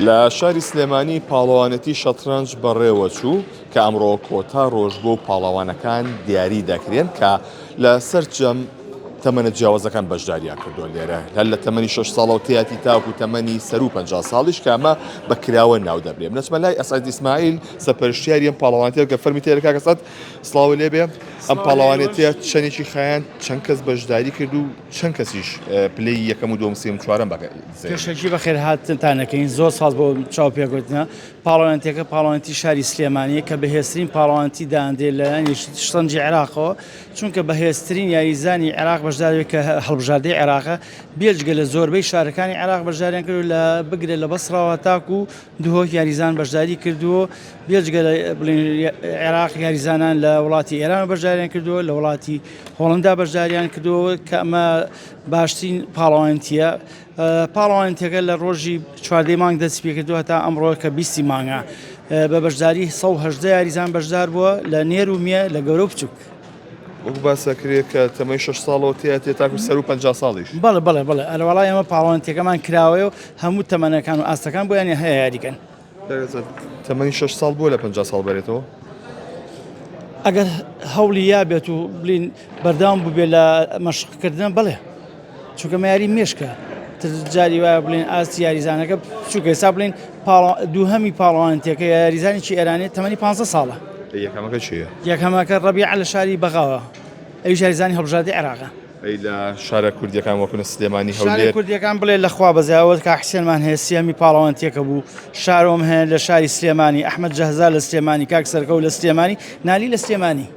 لە شاری سلێمانی پاڵەوانێتی شەترەنج بەڕێوەچوو کە ئەمڕۆ کۆتا ڕۆژ بۆ پاڵەوانەکان دیاری دەکرێن کە لە سەرجەم تەمەنە جیاوازەکان بەشداریان کردووە لێرە هەر لە تەمەنی 6 ساڵەوە تیاتی تاکو تەمەنی سەرو 50 ساڵیش کە ئەمە بە کراوە ناو دەبرێ بنەچمە لای ئەسعد ئیسماعیل سەرپەرشتیاری ئەم پاڵەوانێتیە کە فەرمی تێرە کاک ئەسعد سڵاو لێبێ ئەم پاڵەوانێتیە چەندێکی خایاند چەند کەس بەشداری کرد و چەند کەسیش پلەی یەکەم و دووەم سێیەم و چوارەم بەکە پێشەکی بەخێرهاتنتان ئەکەین زۆر سپاس بۆ چاوپێکەوتنە. پاڵەوانێتیەکە پاڵەوانێتی شاری سلێمانیە کە بەهێزترین پاڵەوانێتی دانرێت لەلایەن یەکێتی شەترەنجی عێراقەوە چونکە بەهێزترین یاریزانی عێراق بەشداربێت کە هەڵبژاردەی عێراقە بێجگە لە زۆربەی شارەکانی عێراق بەشداریان کردو لە بگرە لە بەسڕەوە تاکو دهۆک یاریزان بەشداری کردووە بێجگە لە بڵێن عێراق یاریزانان لە وڵاتی ئێران بەشداریان کردووە لە وڵاتی هۆڵندا بەشداریان کردووە کە ئەمە باشترین پاڵەوانێتیە پاڵەوانێتیەکە لە ڕۆژی چواردەی مانگ دەستی پێکردووە هەتا ئەمڕۆ کە بیستی مانگە بە بەشداری 118 یاریزان بەشدار بووە لە نێر و مێ لە گەورە و بچووک. وەکو باس دەکرێت کە تەمەنی شەش ساڵەوە تێیەتێ تاکو سەروو 50 ساڵیش. بەڵێ بەڵێ بەڵێ ئەرەوەڵا ئێمە پاڵەوانێتیەکەمان کراوەیە و هەموو تەمەنەکان و ئاستەکان بۆیان هەیە یاریکەن. تەمەنی شەش ساڵ بۆ لە 50 ساڵ بەرێتەوە؟ ئەگەر هەوڵی یا بێت و بلین بەردەوام بووبێ لە مەشقکردن بەڵێ چونکە مەیاری مێشکە جاری وایە بڵێن ئاستی یاریزانەکە بچووکە ئێستا بڵێن دووهەمی پاڵەوانێتیەکە یاریزانێکی ئێرانی تەمەنی 15 ساڵە یەکەمەکە چییە؟ یەکەمەکە ڕەبیعە لە شاری بەغاوە ئەویش یاریزانی هەڵبژاردەی عێراقە. ئەی لە شارە کوردیەکان وەکو لە سلێمانی شارە هەولێر کوردیەکان بڵێ لە خوا بەزیاوە کاک حسێنمان هەیە سیەمی پاڵەوانتیەکە بوو شارۆم هەیە لە شاری سلێمانی ئەحمەد جەهزا لە سلێمانی کاک سەرکەو لە سلێمانی نالی لە سلێمانی.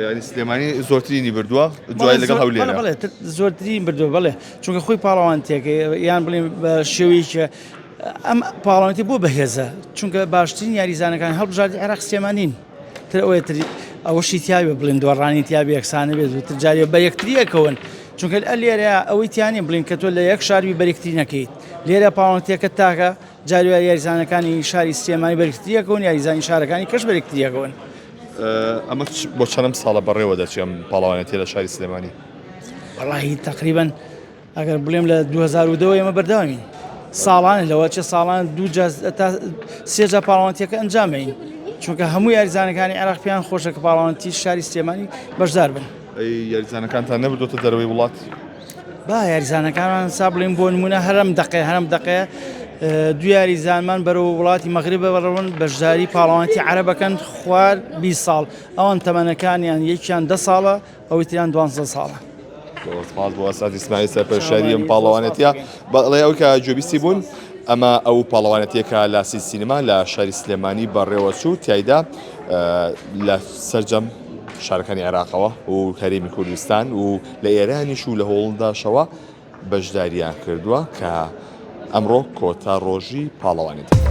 یاری سلێمانی زۆرترینی بردووە دوای لەگەڵ هەولێر بەڵێ زۆرترین بردووە بەڵێ چونکە خۆی پاڵەوانتیەکەی یان بڵێ بە شێوەیەکی ئەم پاڵەوانێتی بۆ بەهێزە چونکە باشترین یاریزانەکان هەڵبژاردی عێراق سلێمانین تر ئەوەیە تر ئەوەشی تیاوێ بڵێن دۆڕانی تیابێ یەکسانە بێت تر جارێ بە یەکتریەکەون چونکە ئە لێرە ئەوەی تیانە بڵین کە تۆ لە یەک شاربی بەرێکتری نەکەیت لێرە پاڵەوانێتیەکە تاکە جاری وایە یاریزانەکانی شاری سلێمانی بەرێکتریەکەون یاریزانی شارەکانی کەش بەرێکتریەکەون. ئەمە بۆ چەنەم ساڵە بەڕێوە دەچێ ئەم پاڵەوانێتیە لە شاری سلێمانی؟ وەڵاهی تەقریبەن ئەگەر بڵێم لە 2010 ەوە ئێمە بەردەوامین ساڵانە لەوە چێ ساڵان دوو جار تا سێ جار پاڵەوانێتیەکە ئەنجامین چونکە هەموو یاریزانەکانی عێراق پێیان خۆشە کە پاڵەوانێتی شاری سلێمانی بەشدار بن. ئەی یاریزانەکانتان نەبردۆتە دەرەوەی وڵات؟ با یاریزانەکانمان سا بڵێن بۆ نمونە هەرم دقەیە هەرم دقەیە دوو یاریزانمان بەرەو وڵاتی مەغریبە بەڕەون بەشداری پاڵەوانێتی عەرەبەکەن خوار 20 ساڵ ئەوان تەمەنەکانیان یەکیان دە ساڵە ئەوی تریان دوانزە ساڵە. زۆر سپاس بۆ ئەسعەد ئیسماعیل سەرپەرشتیاری ئەم پاڵەوانێتیە بەڵێ ئەو کە گوێبیستی بوون ئەمە ئەو پاڵەوانێتیە کە لە سی سینەما لە شاری سلێمانی بەڕێوەچوو تیایدا لە سەرجەم شارەکانی عێراقەوە و هەرێمی کوردستان و لە ئێرانیش و لە هۆڵنداشەوە بەشداریان کردووە کە ئەمڕۆ کۆتا ڕۆژی پاڵەوانێتی.